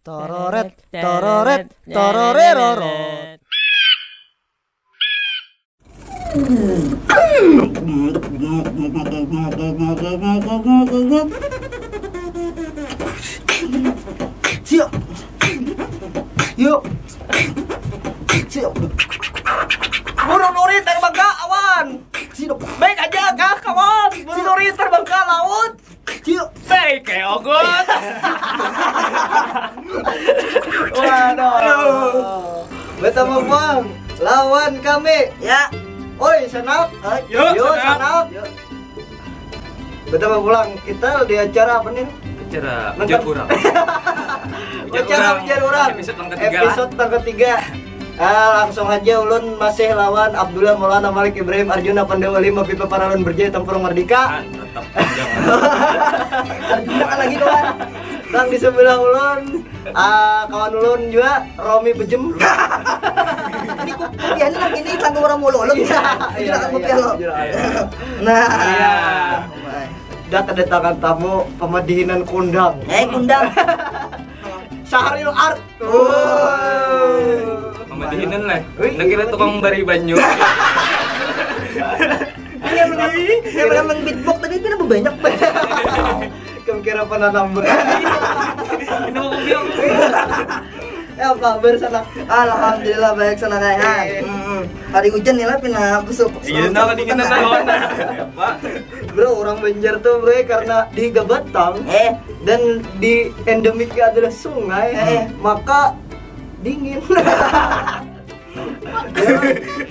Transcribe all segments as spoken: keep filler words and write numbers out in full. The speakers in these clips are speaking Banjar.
Tororet, tororet, tororerorot. Siap. Yuk. Siap. Burung nuri terbang ke awan. Siap. Baik aja kah kawan? Burung nuri terbang ke laut. Ciu. Tei keogot. Waduh. Bertemu pulang lawan kami. Ya. Oi, Sanak. Yo, Yo, Sanak. Sanak. Yo. Bertemu pulang kita di acara apa nih? Acara Nonton. Ujar Urang. Ujar Acara Urang. Ujar Urang. Episode yang ketiga lah. Episode yang ketiga. Ah, langsung aja ulun masih lawan Abdullah Maulana Malik Ibrahim Arjuna Pandawa lima Pipa Paralon Berjaya Tempur Merdeka. Ah, tetap panjang. Arjuna kan lagi kawan. Nang di sebelah ulun, ah, kawan ulun juga Romi Bejem. Ini ku- kopiahnya lagi ini tanggung orang mulu ulun. Iya, Tidak akan iya, kopiah lo. Iya. Nah. Iya. Dah kedatangan tamu pemadihinan kundang. Eh, kundang. Sahril Art. Woi. Pemadihinan lah. Wih, Nak kira iya, tukang bari banyu. Ini yang menang, yang menang beatbox tadi itu nambah banyak. Kamu kira pernah nambah? Ini mau bilang. Eh, apa kabar sana? Alhamdulillah baik sana kayak. Eh. Hmm. Hari hujan nih lah pina besuk. Iya, nah, mendingan nonton lawan. Pak. Bro, orang Banjar tuh, bro, karena di Gabatang Eh. dan di endemiknya adalah sungai, Eh. maka dingin.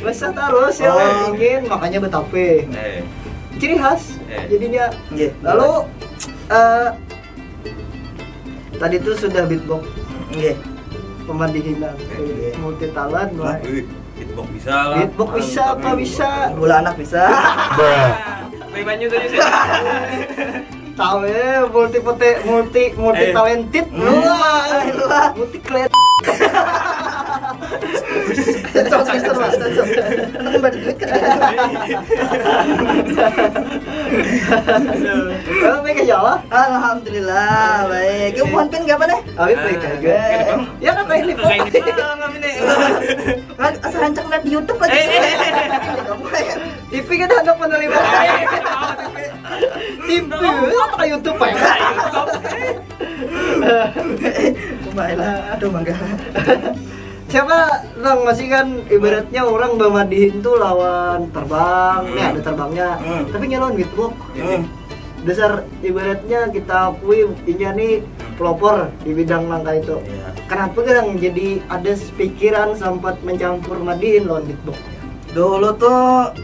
Basah terus ya, Oh. dingin, makanya betape. Eh. Ciri khas Eh. jadinya. Iya. Lalu eh, tadi tuh sudah beatbox, Iya. pemadihinan, Iya. multi talent, Wah, wah. Wih, beatbox bisa lah. Beatbox bisa, Mantap, apa nih. bisa? Bola anak bisa. Bruh. Beli banyu tadi sih. Tahu ya, multi pote, multi multi Eh. talented. Hmm. Wah, gila. Multi keren. Sensor, sensor, Mas, sensor. Nang berduit kan. Kalau mereka Jawa, Alhamdulillah, baik. Yuk, mohon pin kapan ya? Abi baik aja. Eh. Ya kan, ini Kayak ini. Kan asa hancak lihat di YouTube lagi. Eh, eh, eh, eh. Kamu ya. T V kita ada penerima. Eh, eh, eh, eh, eh. T V apa kayak YouTube ya? Baiklah, aduh mangga. Siapa, Bang, masih kan ibaratnya orang bamadihin tuh lawan terbang, nih Hmm. ada terbangnya, Hmm. tapi nya lawan beatbox. Hmm. Dasar ibaratnya kita akui inya nih pelopor di bidang nang kayak itu. Iya. Kenapa kadang jadi ada pikiran sempat mencampur madihin lawan beatbox? Dulu tuh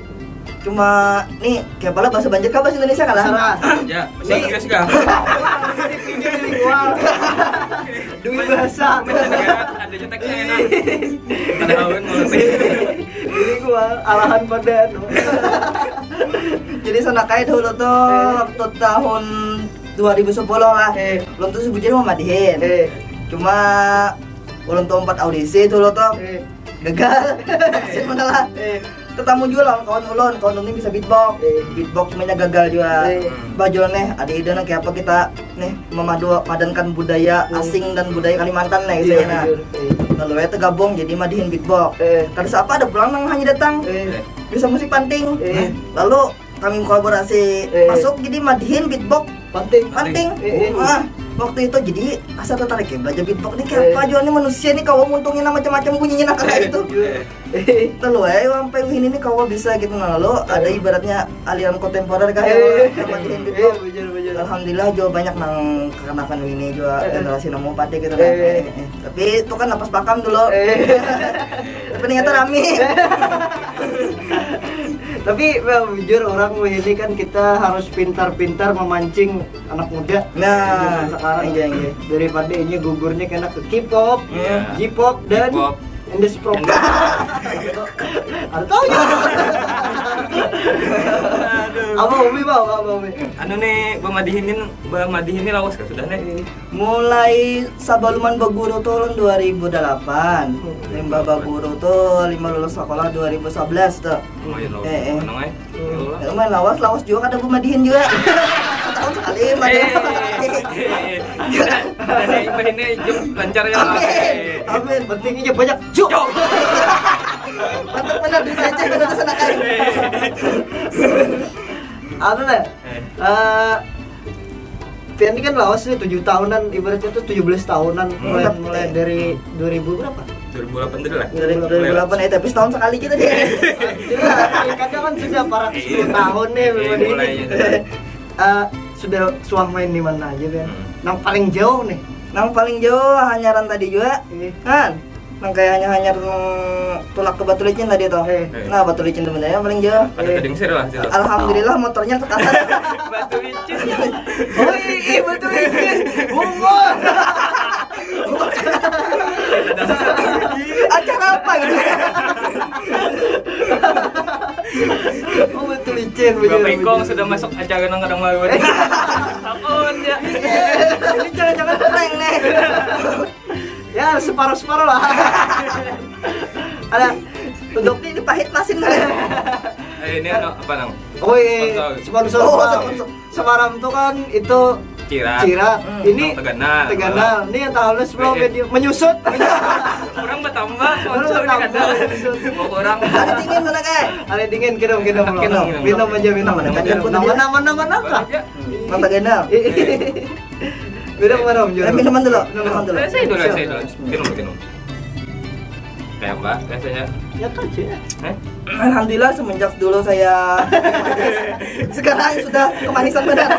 cuma nih kayak pala bahasa Banjar kah bahasa Indonesia kalah? Serah. Ya, Ini- bahasa Inggris kah? Wah. Dua bahasa. Ada cetek enak. Ada kawin mau sih. Ini gua alahan pada tuh. Jadi sana kayak dulu tuh Eh. waktu tahun dua ribu sepuluh lah. Eh. Belum tuh sebujurnya mau madihin. Eh. Cuma ulun tuh empat audisi dulu tuh. Eh. Gagal. Sih mana lah. Eh. Tetamu juga lawan kawan ulun, kawan ulun ini bisa beatbox. Eh. Beatbox semuanya gagal juga. Eh. Bajul nih, ada ide nang kayak apa kita nih memadu padankan budaya Eh. asing dan budaya Kalimantan nih Iya, istilahnya. Betul. Eh. Lalu ya tergabung jadi madihin beatbox. Eh. Kada siapa ada pulang nang hanya datang. Eh. Bisa musik panting. Eh. Lalu kami kolaborasi Eh. masuk jadi madihin beatbox Panting. panting. Eh, eh. Wah, waktu itu jadi asa tertarik ya belajar beatbox nih kayak Eh. apa juga nih manusia nih kawa muntungin macam-macam bunyinya nah kayak itu. Eh. Lalu eh sampai ini nih kawa bisa gitu nah lalu ada ibaratnya aliran kontemporer kah ya Eh. yang madihin beatbox. Iya, betul, betul. Alhamdulillah juga banyak nang kekanakan ini juga Eh, eh. generasi nemu pati gitu nah. Eh. Eh, eh. Tapi itu kan napas pakam dulu. Eh. Tapi ternyata rame. Tapi well, jujur orang ini kan kita harus pintar-pintar memancing anak muda Nah, zaman sekarang. Iya, iya. Daripada ini gugurnya kena ke K-pop, Iya. J-pop dan K-pop. Indes Pro. Ada tahu ya? Apa Umi mau apa Umi? Anu nih, bamadihin ini, bamadihin ini lawas kah sudah nih? Mulai sabaluman baguru tuh tahun dua ribu delapan. Limbah baguru tuh, limbah lulus sekolah dua ribu sebelas tuh. Lumayan loh. Eh, eh. Menang, eh. Ya Allah. Ya, lumayan lawas, lawas juga kada bamadihin juga. Setahun sekali madihin. Eh, eh, eh, eh. Jadi, ini juk lancar ya. Amin. Amin. Pentingnya banyak juk. Mantap benar di Aceh, benar sana kan. Anu lah. Eh. Eh, Pian ini kan lawas nih tujuh tahunan, ibaratnya tuh tujuh belas tahunan. Hmm. Mulai, mulai dari dua ribu berapa? Dua ribu delapan tadi lah. Dari dua ribu delapan ya, tapi setahun sekali kita deh. Iya, kadang kan sudah parak sepuluh tahun nih. Iya, mulainya. Eh, sudah suah main di mana aja, Ben? Hmm. Nang paling jauh nih. Nang paling jauh hanyaran tadi juga. Iya. Kan? Nang kayak hanya hanya tulak ke Batu Licin tadi toh. Eh. Nah, Batu Licin sebenarnya paling jauh. Ada tadingsir lah situ. Alhamdulillah motornya terkasar. Batu Licin. Oh iya, Batu Licin. Bungut. Acara apa gitu? Oh, Batu Licin. Bapak Ikong sudah masuk acara nang kadang malu. Takut ya. Ini jangan-jangan prank nih. Ya, separuh-separuh lah. Ada untuk ini pahit masin. Eh, ini anu apa nang? Oh iya, sponsor. Oh, sponsor. Semalam tuh kan itu Cirat. Cirat. Hmm. Ini Teganal. Teganal. Ini yang tahu lu sebelum video menyusut. Kurang bertambah sponsor ini kan. Menyusut. Oh, kurang. Ada dingin sana, Kak? Ada dingin, kidung, kidung. Kidung. Minum aja, minum. Nama, nama, nama, nama. Mata Gandal. Beda kemarin, Om Jero. Eh, minuman dulu, minuman dulu. Eh, saya dulu, saya dulu. Minum, minum. Kayak apa rasanya? Ya kan sih. Eh? Alhamdulillah, semenjak dulu saya sekarang sudah kemanisan benar.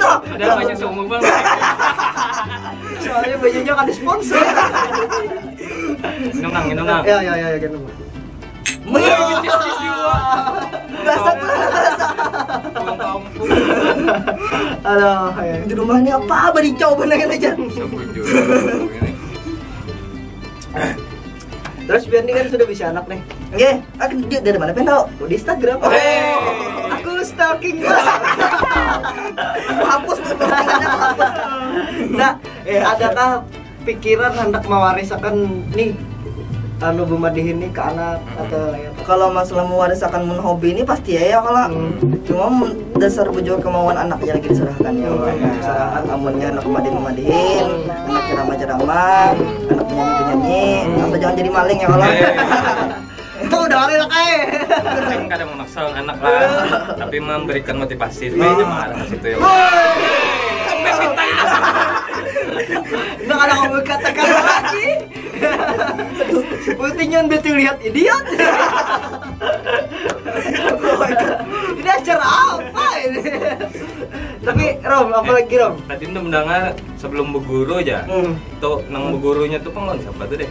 Tuh. Udah banyak seumur bang. Soalnya bajunya kan disponsor. Minum nang, minum nang. Ya, ya, ya, ya, minum. Berasa tuh, berasa. Pulang kampung. Aduh, ya. Di rumahnya apa? Bari cau bener aja. Sebujur. Terus Bian ini kan sudah bisa anak nih. Oke, aku dia dari mana pengen tahu? Oh, di Instagram. Oh. Aku stalking banget. Hapus tuh postingannya, hapus. Nah, eh, adakah pikiran hendak mewarisakan nih anu bumadihin nih ke anak atau ya? Kalau masalah mewarisakan mun hobi ini pasti ya, ya kalau cuma mun dasar bujur kemauan anak aja lagi diserahkan ya. Amunnya anak madihin madihin, anak ceramah ceramah, anak penyanyi penyanyi, asal jangan jadi maling ya kalau. Itu udah kali lah kai. Kada memaksa anak lah, tapi memberikan motivasi supaya jemaah ke situ ya. Nah, kalau kamu katakan lagi, ultinya udah terlihat idiot. Ini acara apa ini? Tapi Rom, apalagi Rom? Tadi udah mendengar sebelum berguru aja. Hmm. Tuh nang bergurunya tuh pengen siapa tuh deh?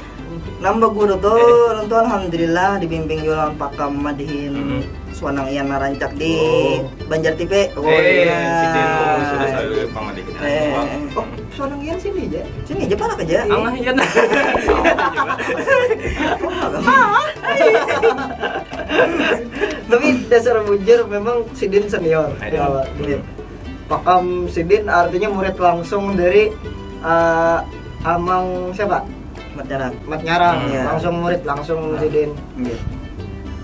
Nang baguru tu, ulun tu alhamdulillah dibimbing jua lawan pakam madihin Suanang Ian narancak di Banjar T V. Oh iya, sidin sudah selalu pamadihin. Oh, Suanang Ian sini aja. Sini aja parak aja. Angah Ian. Tapi dasar bujur memang sidin senior. Iya. Pakam sidin artinya murid langsung dari eh, Amang siapa? Mat Nyarang. Mat Nyarang, langsung murid langsung sidin. Iya.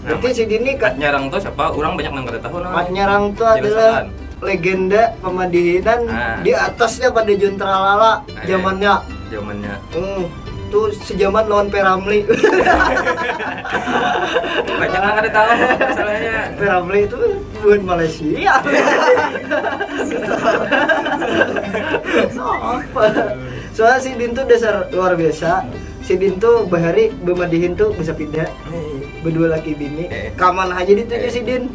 Berarti sidin ni Mat Nyarang tu siapa? Orang banyak nang kada tahu nah. Mat Nyarang tu adalah legenda pamadihinan di atasnya pada Juntralala zamannya. Zamannya. Hmm, tu sejaman lawan P Ramlee. Banyak nang kada tahu masalahnya. P Ramlee itu bukan Malaysia. Apa? Soalnya sidin tuh dasar luar biasa. Sidin tuh bahari bemadihin tuh bersepeda. Berdua laki bini. Kaman aja dituju sidin.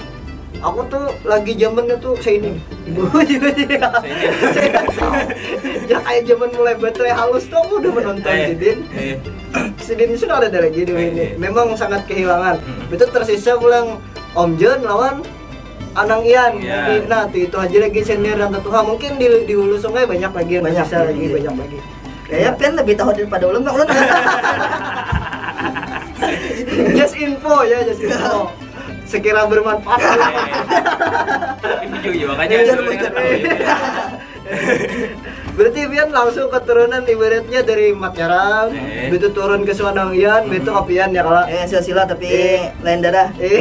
Aku tuh lagi zamannya tuh saya ini. Ya kayak zaman mulai baterai halus tuh aku udah menonton sidin. Sidin sudah ada lagi di ini. Memang sangat kehilangan. Itu tersisa pulang Om John lawan Anang Ian. Iya. Nah, tuh itu aja lagi senior dan tertua. Mungkin di, di hulu sungai banyak lagi yang tersisa lagi, banyak lagi. Ya, pian lebih tahu daripada ulun, Bang. Ulun. Just info ya, just info. Sekira bermanfaat. Ini juga makanya. Berarti pian langsung keturunan ibaratnya dari Mat Jaram, eh, itu turun ke Suanangian, hmm, itu ke pian ya, kalau. Eh, silsilah, tapi eh, lain darah. Eh.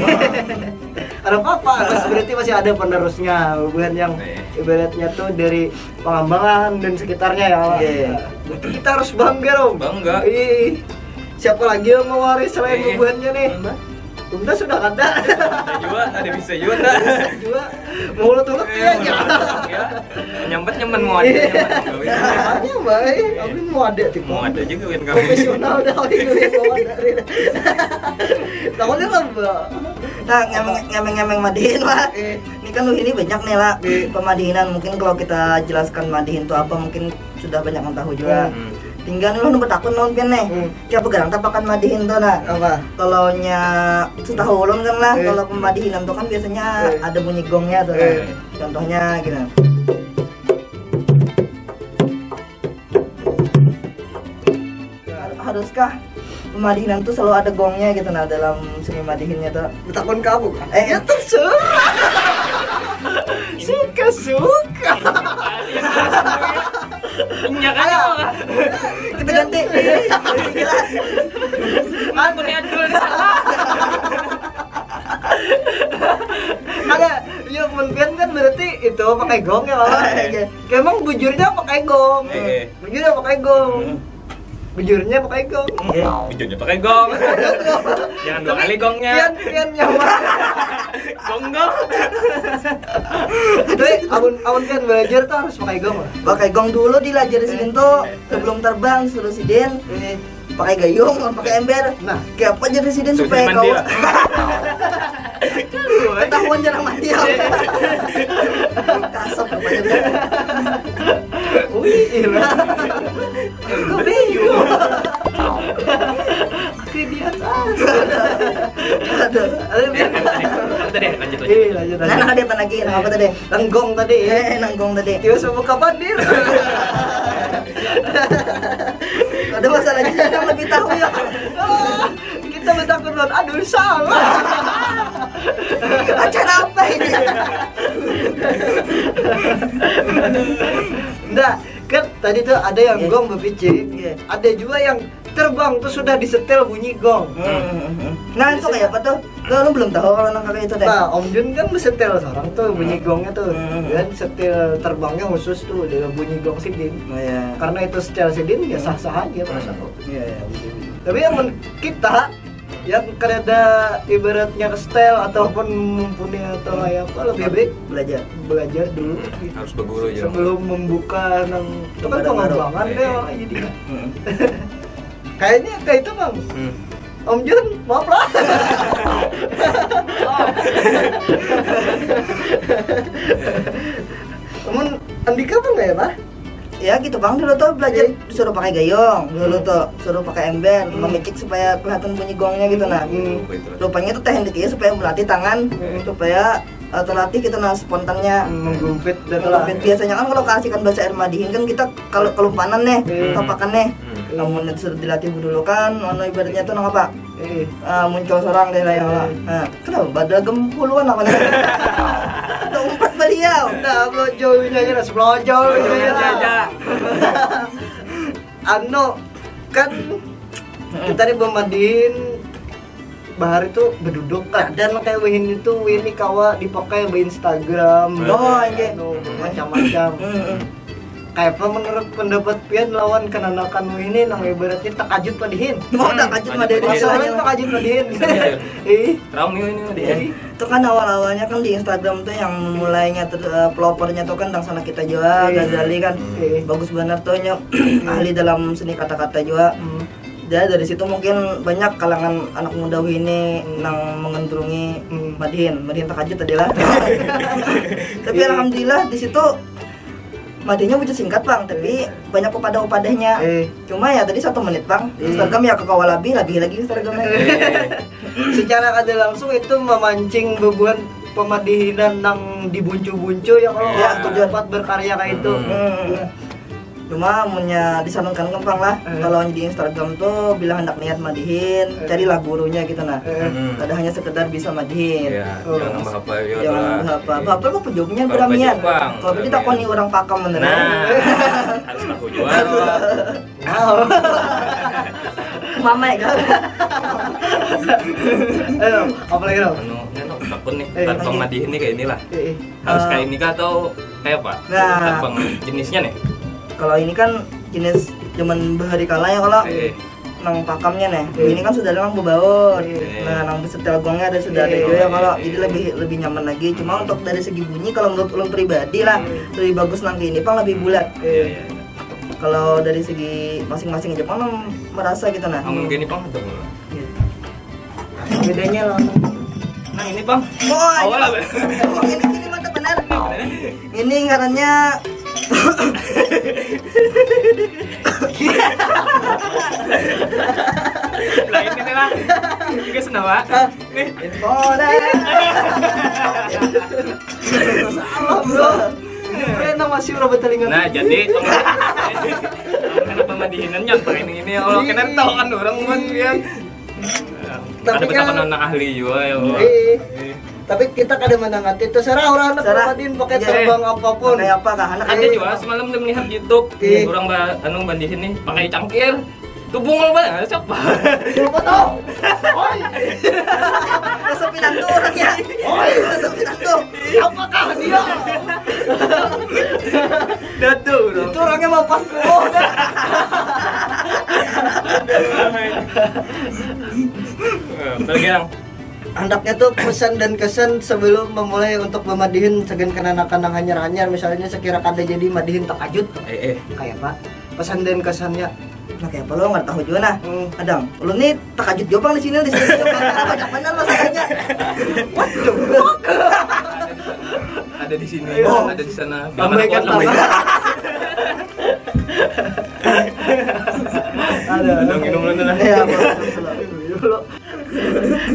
Ada apa-apa, berarti masih ada penerusnya, bukan yang, eh, ibaratnya tuh dari Pangambangan dan sekitarnya ya, kalau. Iya. Berarti kita harus bangga dong. Bangga. Ih, siapa lagi yang mewaris selain, eh, bubuhannya nih? Bunda sudah ada. Ada juga, ada bisa juga, ada bisa juga. Mulut-mulut ya, ya. Nyambat nyaman mau ada, iya, nyaman mau ada. Nyaman, baik. Aku mau ada, tipe. Mau ada juga kan kami. Profesional dah, kami mau ada. Tahu ni lah, Mbak. Nah, ngemeng-ngemeng madihin lah. Eh. Ini kan lu ini banyak nih lah, eh, pemadihinan. Mungkin kalau kita jelaskan madihin itu apa, mungkin sudah banyak yang tahu juga. Hmm. Tinggal nih, lu bertakun lawan pian nih. Hmm. Kayak apa garang tapakan madihin tuh, nah. Apa? Kalau nya setahu ulun kan lah, eh, kalau pemadihinan tuh kan biasanya, eh, ada bunyi gongnya tuh. Eh. Contohnya gitu. Har-, haruskah pemadihinan tuh selalu ada gongnya gitu, nah, dalam seni madihinnya tuh? Betakun ke aku kah? Eh. Ya terserah. Suka-suka. Iya kan? Ayo. Kita ganti. Ganti kelas. Aku lihat dulu di sana. Ada, ya, mun pian kan berarti itu pakai gong ya, Pak? Iya. Emang bujurnya pakai gong. Eh, eh. Bujurnya pakai gong. Hmm. Bujurnya pakai gong. Eh, bujurnya pakai gong. Jangan dua kali gongnya. Pian, pian nyawa. Gong, gong. Tapi amun, amun pian belajar tuh harus pakai gong lah. Pakai gong dulu dilajar di sini tuh, sebelum terbang suruh sidin. Eh. Pakai gayung, pakai ember. Nah. Kayak apa jadi sidin supaya kau ketahuan jarang mandi ya. Kasap apa aja. Wih, iya. Aku bingung. Aku di atas. Aduh. Aduh, biar. Tadi lanjut, lanjut. Iya, lanjut, lanjut. Nah, ada apa lagi? Nah, apa tadi? Nang gong tadi. Eh, nang gong tadi. Tiba semua kapan dir? Ada masalah lagi, saya kan lebih tahu ya. Kita bertakun lawan, aduh, salah. Acara apa ini? Nggak, kan tadi tuh ada yang, iya, gong bepicik, iya, ada juga yang terbang tuh sudah disetel bunyi gong. Hmm, hmm, hmm. Nah, itu kayak apa tuh? Lu, lu belum tahu kalau nang kayak itu deh. Nah, Om Jun kan setel seorang tuh bunyi, hmm, gongnya tuh. Hmm. Dan setel terbangnya khusus tuh dengan bunyi gong sidin. Oh, iya. Karena itu setel sidin, ya, hmm, sah-sah aja, hmm, perasaan aku. Iya, iya, betul, betul. Tapi yang men-, kita yang kada ada ibaratnya setel ataupun mumpuni atau, hmm, kayak apa, lebih baik belajar, belajar dulu gitu. Harus berguru ya. Sebelum membuka nang itu kan pengembangan deh, iya, iya, orang jadi. Hmm. Kayaknya kayak itu, Bang. Hmm. Om Jun, maaf lah. Namun Andika apa enggak ya, Pak? Ya gitu, Bang, dulu tuh belajar, iya, suruh pakai gayung, dulu, hmm, tuh suruh pakai ember, hmm, memicik supaya kelihatan bunyi gongnya gitu, nah. Hmm. Rupanya tuh tekniknya supaya melatih tangan, hmm, supaya, eh, terlatih gitu, nah, spontannya. Hmm, menggumpit dan menggumpit lah. Biasanya kan kalau keasikan bahasa air madihin kan kita kalau kelumpanan nih, hmm, tapakan nih. Hmm. Namun itu sudah dilatih dulu kan, ono ibaratnya tuh nang apa? Eh. Ah, muncul seorang deh lah ya, eh, lah. Nah, kenapa badagem puluhan apa nih? Kita umpat beliau. Nah, belojol ini aja lah, sebelojol ini aja. Anu, kan, hmm, kita nih bemadihin bahari tuh beduduk, kadang kayak wahini tuh, wahini kawa dipakai be Instagram. Oh, iya. Anu, macam-macam. Hmm, hmm. Kayak apa menurut pendapat pian lawan kenanakan wahini nang ibaratnya takajut padihin? Oh, takajut madihin. Masalahnya takajut madihin. Ih. Rame ini madihin. Itu kan awal-awalnya kan di Instagram tuh yang mulainya ter-, eh, pelopornya tuh kan Dangsanak Kita jua, iya, Ghazali kan. Iya. Bagus benar tuh, nya ahli dalam seni kata-kata jua. Hmm. Jadi dari situ mungkin banyak kalangan anak muda wahini, hmm, nang mengundungi, hmm, madihin, madihin takajut tadi lah. Tapi, iya, alhamdulillah di situ madihinnya wujud singkat, Bang, tapi, iya, banyak upadah-upadahnya. Eh. Cuma ya tadi satu menit, Bang. Hmm. Instagram ya kekawa lebih, lebih lagi Instagramnya. Eh. Secara kada langsung itu memancing bebuhan pemadihinan nang dibuncu-buncu ya, kalau, ya, untuk tujuan, tempat berkarya kayak itu. Hmm. Hmm. Cuma munnya disarankan pang lah, eh, kalau di Instagram tuh bila hendak niat madihin, eh, carilah gurunya gitu nah. Eh. Hmm. Kada hanya sekedar bisa madihin. Iya, oh, jangan nambah apa ya. Jangan nambah apa. Apa apa jawabnya beramian. Kalau kita koni orang pakam bener. Nah, harus tahu juga. Wow. Mama ya kan. Ayo, apa lagi dong? Anu, ini aku takut nih. Eh, takut madihin nih kayak inilah. Eh, eh. Harus kayak ini kah atau kayak apa? Nah, jenisnya nih. Kalau ini kan jenis zaman bahari kala ya kalau, eh, nang pakamnya nih. Eh. Ini kan sudah ada nang bebaur. Eh. Nah, nang setel gongnya ada sudah ada juga ya kalau. Eh. Jadi lebih lebih nyaman lagi. Cuma untuk dari segi bunyi kalau menurut ulun pribadi lah, eh, lebih bagus nang ini pang lebih bulat. Eh. Iya, iya. Kalau dari segi masing-masing aja pang nang merasa gitu nah. Amun gini pang ada mulai. Iya. Bedanya loh. Nah, ini, Bang. Oh, awal lah. Oh, ini ini mantap benar. Ini ngarannya Nah, ini nih, Bang. Ini senang, Pak. Nih. Info deh. Salah, bro. Ini brand yang masih udah bertelinga. Nah, jadi kenapa madihinan nyamperin ini ya Allah, kena tahu kan orang pun dia. Tapi ada kan anak ahli juga ya Allah. Iya. Tapi kita kada menangati itu serah orang anak Serah. Papadin pakai Iya. Terbang apapun. Kayak apa kah anak Ada ahli? Juga semalam dia melihat YouTube Iya. Orang ba- anu bandihin nih pakai cangkir. Tuh bungul banget siapa? Siapa tahu? Oi. Rasa pinang tuh orangnya. Oi. Rasa pinang tuh. Apakah dia? Datu, bro. Itu orangnya mapan. Oh, dah. Eh, betul, Gilang. Handaknya tuh pesan dan kesan sebelum memulai untuk memadihin segan kenanakan yang hanyar-hanyar, misalnya sekira kada jadi madihin takajut. Eh, eh. Kayak apa? Pesan dan kesannya. Nah, kayak apa lo nggak tahu juga nah. Hmm. Kadang, ulun nih takajut juga pang di sini, di sini juga pang. Banyak benar masalahnya. What the fuck? Ada di sini, Oh. Ada di sana. Bilang Lambaikan anak tangan. Ada. Ada minum dulu lah. Iya, Bang. Dulu.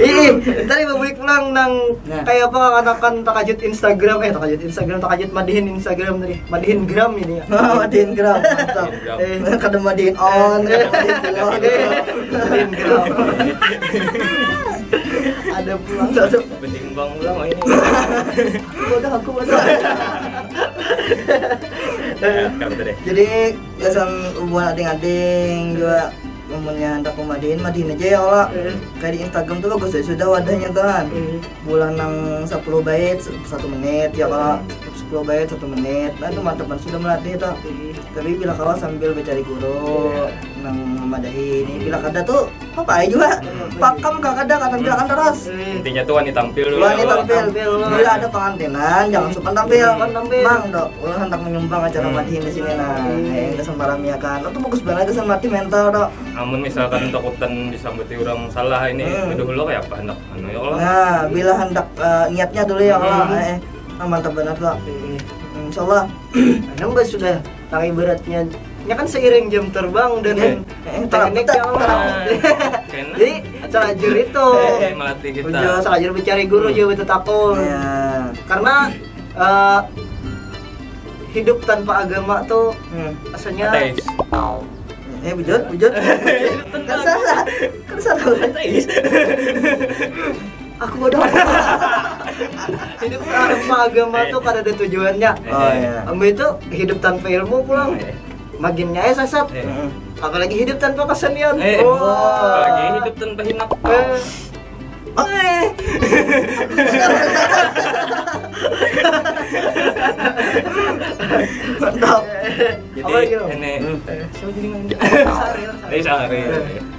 Ih, ih, tadi balik pulang nang Nah. Kayak apa katakan takajut Instagram, eh, takajut Instagram, takajut madihin Instagram tadi. Madihin gram ini ya. Oh, madihin gram, mantap. Madihin gram. Eh, kada madihin on, kada madihin on. Madihin gram. Ada pulang. Mending bang ulang ini. Aku bodoh, aku bodoh. Ya, kalau tadi. Jadi gasan hubungan ading-ading juga, amunnya handak pemadihin, madihin aja ya Allah. Hmm. Kayak di Instagram tuh bagus ya sudah wadahnya tuh kan. Hmm. Bulan nang sepuluh bait se- satu menit ya kalau sepuluh bait satu menit. Nah, itu mantap kan sudah melatih tuh. Hmm. Tapi bila kawa sambil mencari guru Iya. Nang memadahi ini, bila kada tuh apa aja juga. Hmm. Pakam kah kada kata bila kan terus. Hmm. Intinya tuh wani tampil dulu. Wani tampil. Tampil. Bila ada pengantinan jangan supan tampil. Supan tampil. Mang dok, ulah hendak menyumbang acara Hmm. Madihin di sini nah. Hmm. Yang kesembarang ya kan. Itu bagus banget kesan mati mental dok. Amun misalkan takutan disambuti orang salah ini Hmm. Dulu kayak apa hendak anu ya Allah. Nah, bila hendak eh, niatnya dulu ya Allah. Hmm. Eh, eh. Nah, mantap banget lah. Hmm. Insya Allah. Nang sudah nang ibaratnya nya kan seiring jam terbang dan Eh, eh, teknik terang, yang terang. Jadi salajur itu Eh, melatih kita. Ujar salajur mencari guru Hmm. Juga itu takut. Ya. Karena eh, hidup tanpa agama tuh Hmm. Rasanya Ateis. Eh, bujur, bujur. Kan salah. Kan salah. Ateis. Aku bodoh. Hidup tanpa agama Eh. Tuh kada ada tujuannya. Eh. Oh iya. Ambil itu hidup tanpa ilmu pulang. Eh. Makin nyai sasat. Eh. Apalagi hidup tanpa kesenian. Eh. Oh. Apalagi hidup tanpa hinak. Eh. Eh. Mantap. Jadi apa lagi, ini eh, siapa jadi main? Saril. Eh, Saril.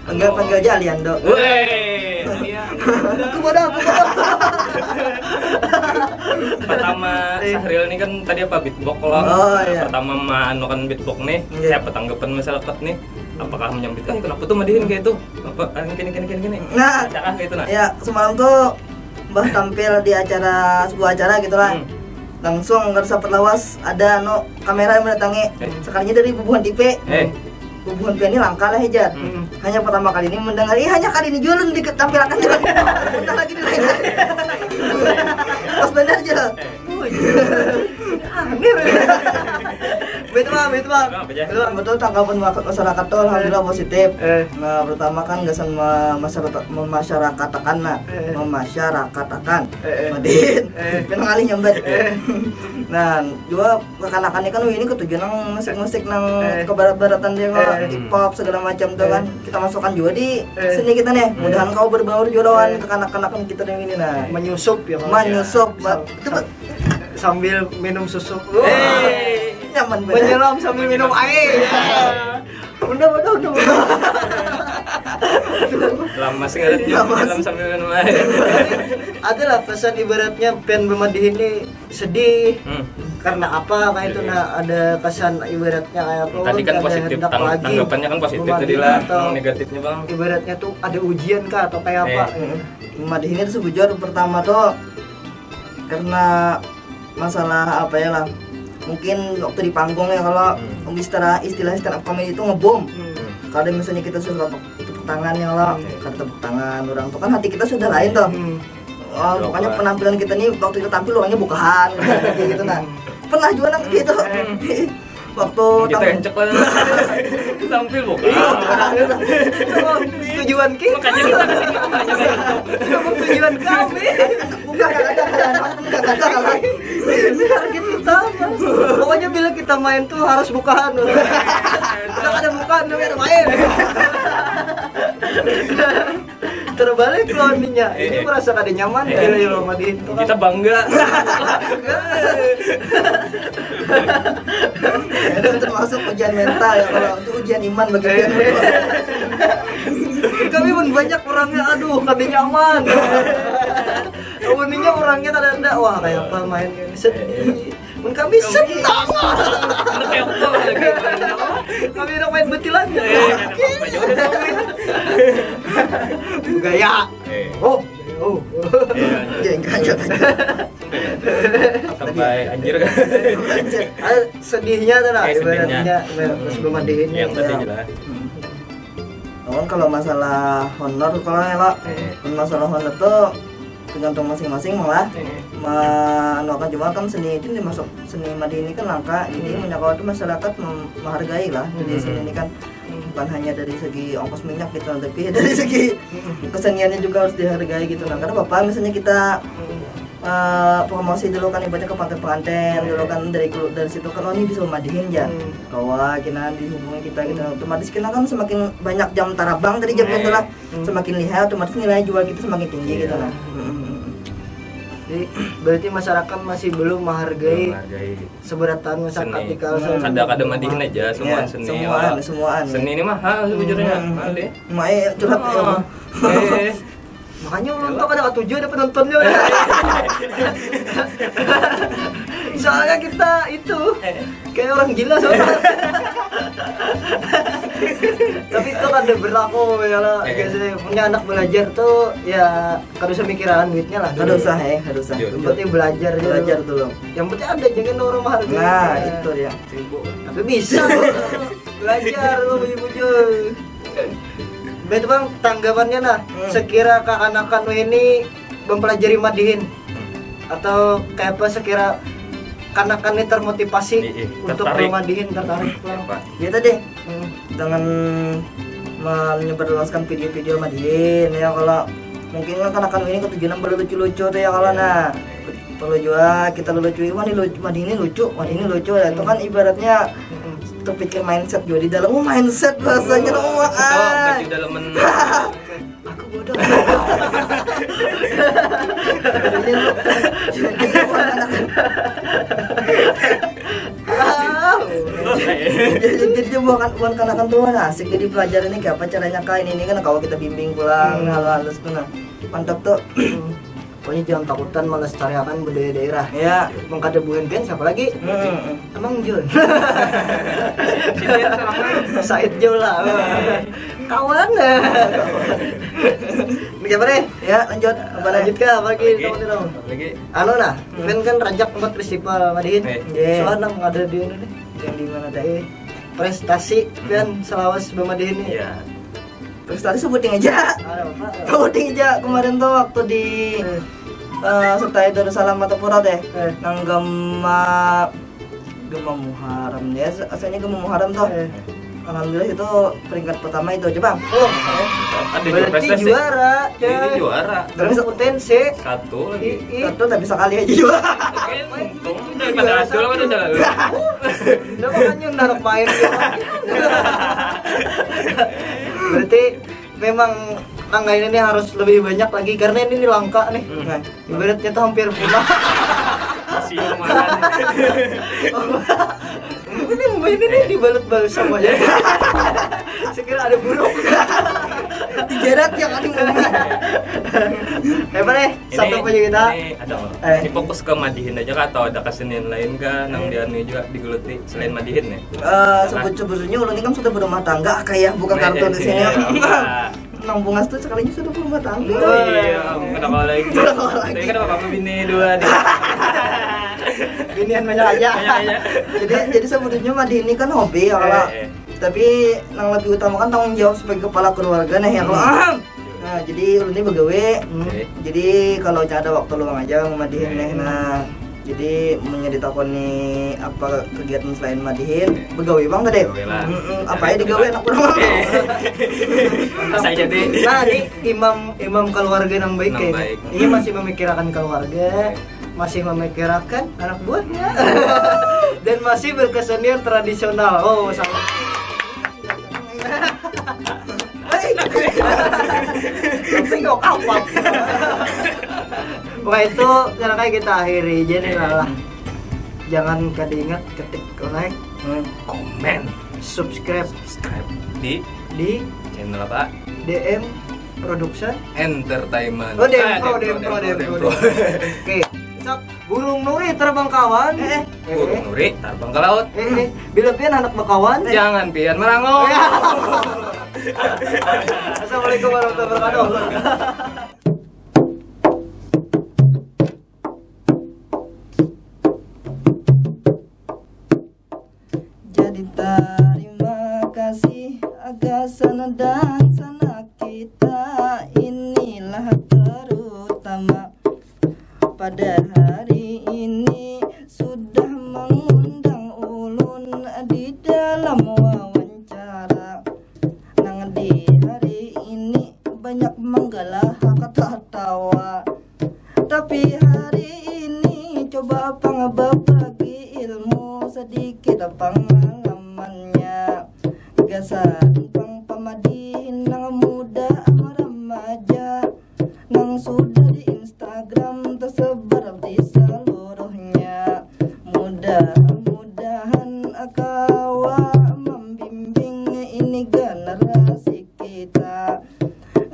Enggak, panggil aja Aliando. Weh, iya. Aku bodoh, aku bodoh. Pertama eh. Sahril ini kan tadi apa beatbox loh. Oh, iya. Pertama mah anu kan beatbox nih. Iya. Siapa tanggapan masyarakat nih? Apakah menyambut, eh kenapa tuh madihin kayak itu? Apa ah, gini gini gini gini. Nah, ah, gitu nah. Ya, semalam tuh Mbah tampil di acara sebuah acara gitulah. Hmm. Langsung ngerasa lawas ada anu kamera yang mendatangi. Eh. Sekalinya dari bubuhan tipe. Eh. Bubuhan tipe ini langka lah hejar. Hmm. Hanya pertama kali ini mendengar, ih hanya kali ini jual diketampilkan juga. Bentar lagi di lain. Pas benar jual. Eh. Betul bang, betul bang. Betul bang, betul tanggapan masyarakat tuh alhamdulillah positif. Nah, pertama kan gasan masyarakat, memasyarakatakan, nah, memasyarakatakan. Madin, kena kali nyambat. Nah, juga kekanakan ini kan ini ketujuan nang musik-musik nang kebarat-baratan dia, hip hop segala macam tuh kan. Kita masukkan juga di seni kita nih. Mudahan kau berbaur juga lawan kekanak-kanakan kita yang ini, nah. Menyusup ya, menyusup. Coba sambil minum susu. Nyaman banget. Menyelam sambil minum air. Udah, udah, udah, udah. Lama sih ngarannya menyelam sambil minum air. Adalah pesan ibaratnya pen bemadihin ini sedih. Hmm. Karena apa kayak itu, nah, ada kesan ibaratnya kayak apa? Tadi kan positif, tanggapannya kan positif tadi lah. Negatifnya bang, ibaratnya tuh ada ujian kah atau kayak apa? Madihin itu sebujur pertama tuh karena masalah apa ya lah, mungkin waktu di panggung ya, kalau hmm. istilah istilah stand up comedy itu ngebom. Hmm. Kalau misalnya kita sudah tepuk, tepuk tangan ya lah, hmm. Kalau tepuk tangan orang tuh kan hati kita sudah lain tuh. Hmm. Oh, pokoknya penampilan kita nih waktu kita tampil orangnya bukahan gitu, nah. Pernah juga nang gitu. Hmm. Waktu kita kencek lah. Tampil bukan. Iya, bukan. Tujuan kita. Makanya kita tujuan kami. Bukan ada, bukan ada lagi. Target utama. Pokoknya bila kita main tuh harus bukaan. Kita ada bukaan, tapi ada main. Terbalik loh ininya. Ini eh, merasa kada nyaman eh, ya, ya, sama di itu. Kita bangga. Itu termasuk ujian mental ya, kalau itu ujian iman bagi eh. Kami pun banyak orangnya, aduh, kada nyaman. Kamuninnya orangnya kada ada, wah kayak apa main kayak sedih. Mun kami senang. Kami udah main betilan. Gaya. Oh, oh. Gengkanya. Sampai anjir kan. Sedihnya tuh lah, ibaratnya terus memandihin. Yang tadi jelas. Namun kalau masalah honor, kalau ya lo, masalah honor tuh tergantung masing-masing malah. Anu akan cuma kan seni itu dimasuk seni madi ini kan langka, jadi menyangkau itu masyarakat menghargai lah. Jadi seni ini kan bukan hanya dari segi ongkos minyak gitu, tapi dari segi keseniannya juga harus dihargai gitu. Nah, karena bapak misalnya kita uh, promosi dulu kan ibaratnya ke pengantin pengantin dulu kan dari dari situ kan, oh ini bisa madihin ya, hmm. Kawa kena dihubungi kita gitu, hmm. Otomatis kita kan semakin banyak jam tarabang tadi jam hmm. Itulah hmm. Semakin lihat otomatis nilai jual kita semakin tinggi yeah. Gitu lah hmm. Jadi berarti masyarakat masih belum menghargai, menghargai. Seberatan misalkan seni. Kada kada madihin aja semua ya, seni semua seni ini mahal sebenarnya hmm. Mahal deh. Mai curhat oh. Eh. Makanya ulun tuh kada katuju ada penontonnya. Soalnya kita itu kayak orang gila soalnya. Tapi itu kada berlaku ya lah. Eh. Biasanya punya anak belajar tuh ya kada usah mikiran duitnya lah. Kada usah eh, kada usah. Yang penting belajar aja. Belajar dulu. Yang penting ada jangan orang menghargai. Nah, itu ya. Tapi bisa. Belajar lo bujur-bujur. Betul bang, tanggapannya nah, hmm. Sekira keanakan ini mempelajari madihin hmm. Atau kayak apa sekira kanakan ini termotivasi iya, iya. Untuk tertarik. Madihin tertarik bang. Iya tadi hmm. Dengan menyebarluaskan video-video madihin ya kalau mungkin kanakan ini ketujuan yang lucu-lucu tuh ya kalau iya. Nah perlu juga kita lucu ini lucu madihin ini lucu madihin ini lucu ya itu kan ibaratnya terpikir mindset juga di dalam oh mindset bahasanya oh, oh ah. Di dalam aku bodoh. Jadi, jadi bukan bukan karena kan tuh asik jadi pelajaran ini kayak apa caranya kah ini ini kan kalau kita bimbing pulang hmm. Hal halus tuh nah mantap tuh. Pokoknya jangan takutan melestariakan budaya daerah. Ya. Mengkada buhan kan siapa lagi? Hmm. Emang Jun. Said Jul lah. Kawan. Ini apa nih? Ya lanjut. Apa lanjut kah? Apa lagi? Lagi. Anu nah, hmm. Kan kan rajak tempat festival madihin. Eh. Yeah. Soalnya nang ada di ini nih. Yang di mana tadi? Prestasi kan hmm. Selawas bemadihin nih. Iya. Terus tadi sebuting aja. Sebuting aja kemarin tuh waktu di hmm. Eh, setelah itu ada salam atau pura deh. Eh. Nang gema gema Muharram ya, asalnya gema Muharram tuh. Eh. Alhamdulillah itu peringkat pertama itu aja bang. Oh, ada berarti juara, juara. Ini juara. Terus potensi satu lagi. Satu tapi sekali aja juara. Untung daripada Adul kan udah lalu. Udah makanya naruh main. Berarti memang tangga ini nih harus lebih banyak lagi karena ini nih langka nih. Hmm. Nah, ibaratnya tuh hampir punah. Masih lumayan. Ini ini nih dibalut-balut sama ya. Sekira ada buruk. Dijerat ya kali ngomong. Apa nih? Satu apa juga kita? Ini ada eh. Ini fokus ke madihin aja kah atau ada kesenian lain kah nang eh. Di anu juga digeluti selain madihin ya? Uh, sebut sebetulnya ulun ini kan sudah berumah tangga kayak bukan eh, kartun eh, di sini. Iya, nang bungas tuh sekalinya sudah berumah tangga. Oh iya, kenapa lagi? Kenapa apa bini dua nih? Binian banyak aja. Banyak aja. Jadi jadi sebetulnya madihin ini kan hobi ya kalau eh, eh. Tapi yang lebih utama kan tanggung jawab sebagai kepala keluarga nih ya kalau hmm. Nah, jadi ulun ini begawe. Hmm. Jadi kalau ada waktu luang aja memadihin nih. Nah, jadi menjadi takoni apa kegiatan selain madihin, begawe bang tadi. Begawe lah. Mm-mm. Apa ya digawe anak orang. Saya jadi. Nah, ini imam imam keluarga yang baik kayaknya. Ini masih memikirkan keluarga, masih memikirkan anak buahnya, dan masih berkesenian tradisional. Oh, sama. Tapi kok apa? Wah itu cara kayak kita akhiri jadi lah. Jangan kada ingat ketik like, hmm. Komen, subscribe, subscribe di di channel apa? D M Production Entertainment. Oh, D M Pro, D M Pro, D M Pro. Oke. Burung nuri terbang kawan. Eh, eh. Burung nuri terbang ke laut. Eh, eh. Bila pian anak bekawan. Eh. Jangan pian merangut. Assalamualaikum warahmatullahi wabarakatuh. Jadi terima kasih agasan dan sanak kita inilah terutama. Pada hari ini sudah mengundang ulun di dalam wawancara. Nang di hari ini banyak menggalahak tatawa. Tapi hari ini coba pang babagi ilmu sedikit pengalamannya. Gasan pang pamadihin nang muda remaja. Nang sudah di Instagram tersebar di seluruhnya. Mudah-mudahan kawa membimbing ini generasi kita.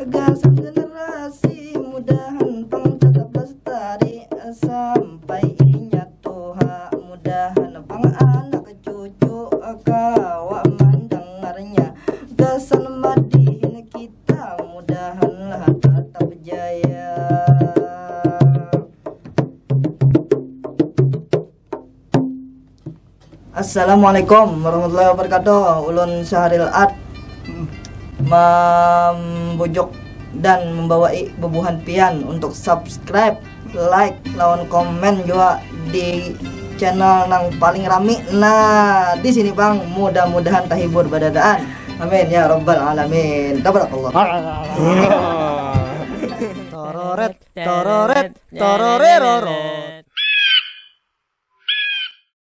Gasan generasi mudahan pang tetap lestari sampai inya tuha. Mudahan pang anak cucu kawa mendengarnya. Gasan madihin kita mudahanlah tetap jaya. Assalamualaikum warahmatullahi wabarakatuh. Ulun Syahril Art membujuk dan membawai bubuhan pian untuk subscribe, like, lawan komen jua di channel nang paling rami. Nah, di sini pang mudah-mudahan tahibur badadaan. Amin ya rabbal alamin. Tabarakallah. Tororet, tororet, tororeroro.